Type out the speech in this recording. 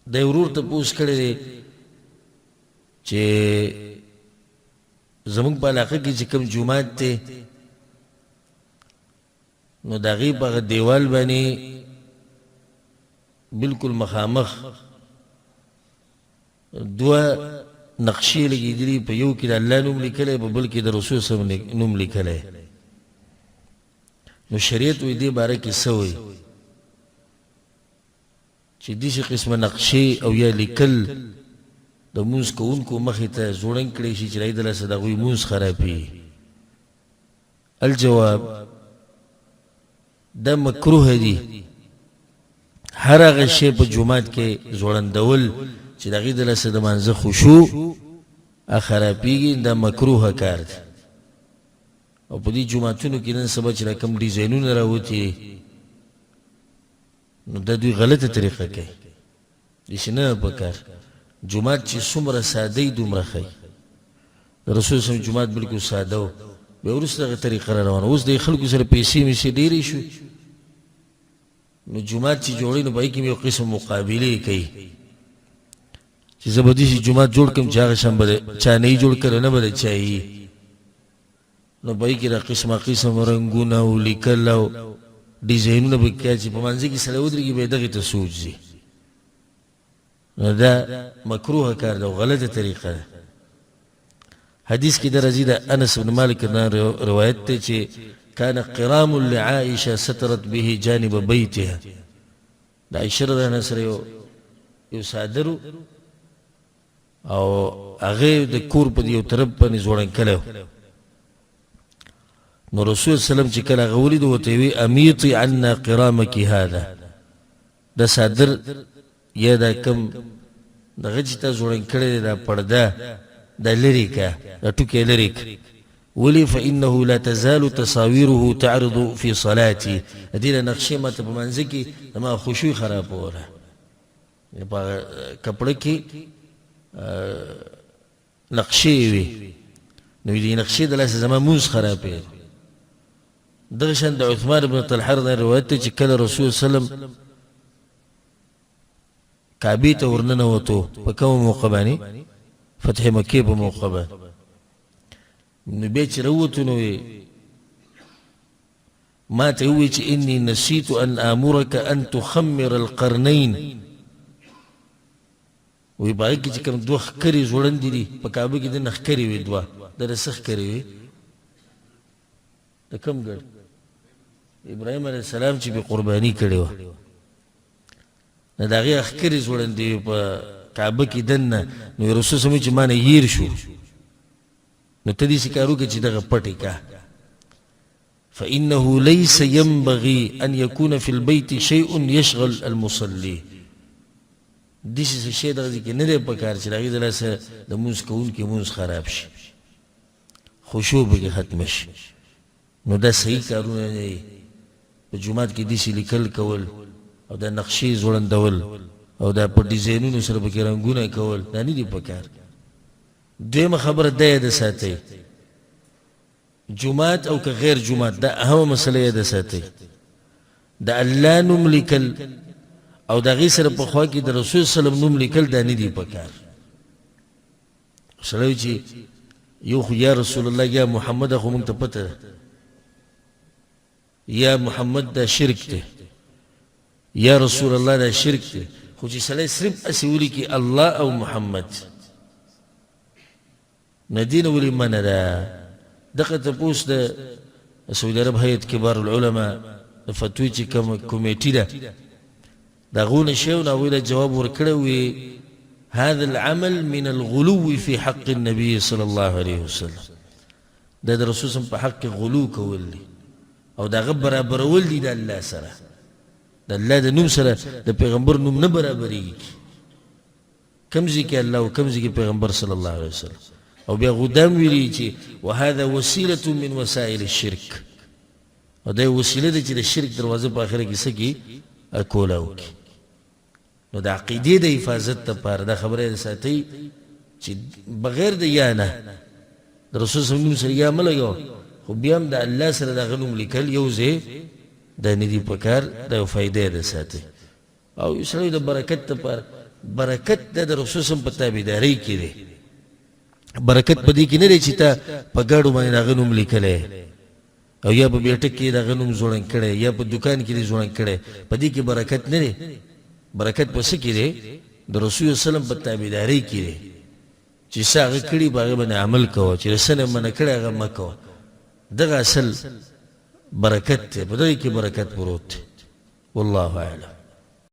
د ورور تپوس کړی دی چې زموږ په علاقه کې چې کوم جومات دی، نو د هغې په هغه دیوال باندې بالکل مخامخ دوه نقشې لګېدلي، په یو کې د الله نوم لیکلی، په بل کې د رسول صلی الله علیه وسلم نوم لیکلی. نو شریعت وایي دې باره کې څه وایي چې داسې قسمه نقشې او یا لیکل د مونځ کوونکو مخې ته ځوړند کړی شي چې د هغوی د لاسه د هغوی مونځ خرابېږي؟ الجواب، دا مکروه دي. هر هغه شی په جومات کې ځوړندول چې د هغې د لاسه د مانځه خشوع خرابېږي، دا مکروه کار دی. او په دې جوماتونو کې نن سبا چې دا کوم ډیزاینونه راوتي، نو دا دوی غلطه طریقه کوي، داسې نه په کار. جومات چې څومره ساده وي دومره ښه وي. د رسول صلی جومات بالکل ساده و، بیا وروسته دغه طریقه را روانه. اوس د خلکو سره پیسې میسې ډېرې شوې، نو جومات چې جوړوي نو په هغې کې یو قسم مقابلې کوي چې زه به داسې جومات جوړ کړم چې هغه شان به چا نه جوړ کړی، نه به د چا یي. نو په هغې کې دا قسمه قسم رنګونه او لیکل او ډیزاینونه پکې کوي چې په منځ کې سړی ودرېږي بیا دغې ته سوچ ځي. نو دا مکروه کار ده او غلطه طریقه ده. حدیث کې د راځي، د انس بن مالک نه روایت دی چې کان قرام لعائشه سترت به جانب بيتها. د عائشه رضی الله سره یو صادر او هغه د کور په یو طرف باندې ځوړند کړو. نو رسول سلام چې کله هغه ولید ورته وی امیطی عنا قرامک هذا، دا صادر یا دا کم دغه چې تا ځوړند کړی دی دا پرده دا لرې که، دا ټوکی لرې که. ولې؟ فإنه لا تزال تصاویره تعرض فی صلاتي، د دې نقشې ماته په منځ کې زما خشوع خرابوله. په کپړه کې نقشې وي، نو دې نقشې د لاسه زما مونځ خرابېږي. دغه شان د عثمان بن طلحه رضی روایت دی چې کله رسول سلم کعبې ته ورننوتو، په کومه موقع باندې؟ فتح مکې په موقع باندې. نو بیا چې راووتو نو ما ته وویل چې انی نسیت ان آمرک ان تخمر القرنین. وی په هغې کې چې کوم دوه ښکرې ځوړندې دي په کعبه کې، دننه ښکرې وي دوه، دا د څه ښکرې وي؟ د کوم ګړ ابراهیم علیه السلام چې به قرباني کړې وه، نو د هغې ښکرې ځوړندې وي په کعبه کې دننه. نو رسول صلی چې ما نه هېر شو، نو ته داسې کار وکړه چې دغه پټې کا. فإنه ليس ينبغي أن يكون في البيت شيء يشغل المصلي. داسې څه شی دغه ځای کې نه دی پکار چې د هغې د لاسه د مونځ کوونکي مونځ خراب شي، خشوع پکې ختمه شي. نو دا صحیح کارونه نه دي. په جومات کې داسې لیکل کول او دا نقشې ځوړندول او دا په ډیزاینونو سره پکې رنګونه کول، دا نه دي پکار. دویمه خبره دا یاده ساتئ، جومات او که غیر جومات، دا اهمه مسله یاده ساتئ، د الله نوم لیکل او د هغې سره په خوا کې د رسول سلم نوم لیکل دا نه دي پکار. سړی چې یو خو یا رسول الله یا محمد خو مونږ ته پته ده، یا محمد دا شرک دی، یا رسول الله دا شرک دی، خو چې سړی صرف هسې ولیکي الله او محمد، نه دین ولې منع ده؟ دغه تپوس د سعودي عرب هیئت کبار العلماء د فتوی چې کوم کمیټي ده د هغو نه شوی، نو هغوی له جواب ورکړی وي هذا العمل من الغلو في حق النبي صلى الله عليه وسلم. دا د رسول سم په حق کې غلو کول دي او د هغه برابرول دي د الله سره، د الله د نوم سره د پیغمبر نوم نه برابرېږي. کوم ځای کې الله او کوم ځای کې پیغمبر صلی الله علیه وسلم. او بیا غدام ویلي چې وهذا وسیله من وسائل الشرک، او دا وسیله ده چې د شرک دروازه په آخره کې څه کي کولاو کي. نو د عقیدې د حفاظت لپاره دا خبره یې ساتئ چې بغیر د یا نه د رسول صلی الله علیه وسلم سره یا مه لګوه، خو بیا هم د الله سره د هغه نوم لیکل یو ځای دا نه دي پکار. دا یو فایده یې ده ساتئ. او یو سړی د برکت لپاره برکت د رسول سم په تابعدارۍ کې دی. برکت په دې کې نه دی چې تا په ګاډو باندې د هغه نوم لیکلی او یا په بیټک کې د هغه نوم ځوړند کړی یا په دکان کې دې ځوړند کړی، په دې کې برکت نه دی. برکت په څه کې دی؟ د رسول سلم په تابعدارۍ کې دی، چې څه هغه کړي په هغې باندې عمل کوه، چې څه نه منع کړی هغه مه کوه. دغه اصل برکت دی، په دغې کې برکت پروت دی. والله اعلم.